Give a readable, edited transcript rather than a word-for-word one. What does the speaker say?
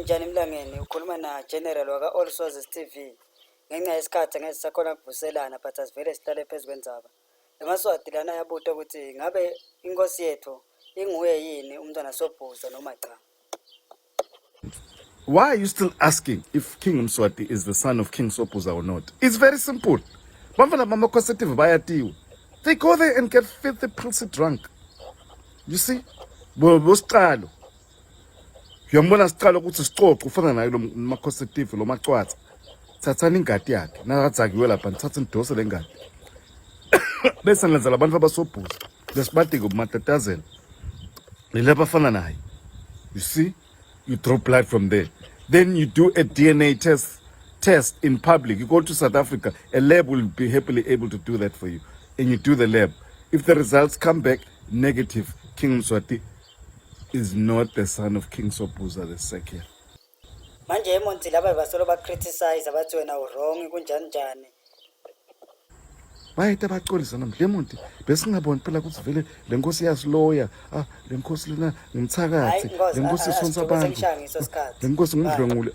Ninjani Mlangeni, ukhuluma na General waka All Sources TV. Ngenxa yesikhathi angeke sisakhona kuvuselana, but asivele sihlale phezu kwendzaba. EmaSwati lana ayabuta ukuthi ngabe inkosi yethu inguye yini umntwana Sobhuza noma cha. Why are you still asking if King Mswati is the son of King Sobhuza or not? It's very simple. Bamfana bamakhosetivi bayatiwa. They go there and get filthy, filthy drunk. You see? Bosiqalo. Uyambona siqalo ukuthi sicoco ufana naye lo makhosetivi lo macwatsa. Thathani ingadi yakhe. Nakadzakiwe lapha nithathe nidose le ngadi. Bese nilenza labantu abasobhuza. Lesibadike umatatazela. Lilapha afana naye. You see? You draw blood from there. Then you do a DNA test in public. You go to South Africa, a lab will be happily able to do that for you. And you do the lab. If the results come back negative, King Mswati is not the son of King Sobhuza II. Manje eMonti laba basolo ba-criticize, bathi wena u-wrong, kunjani njani. Bayeta bacolisa namhla eMonti, besingaboni phela ukuthi vele le nkosi iyasiloya, ah, le nkosi lena ngumthakathi. Hayi, Nkosi, le nkosi isonsa asithobe abantu. sengishaya ngiso sikhathi. Le nkosi ngumdlwengule.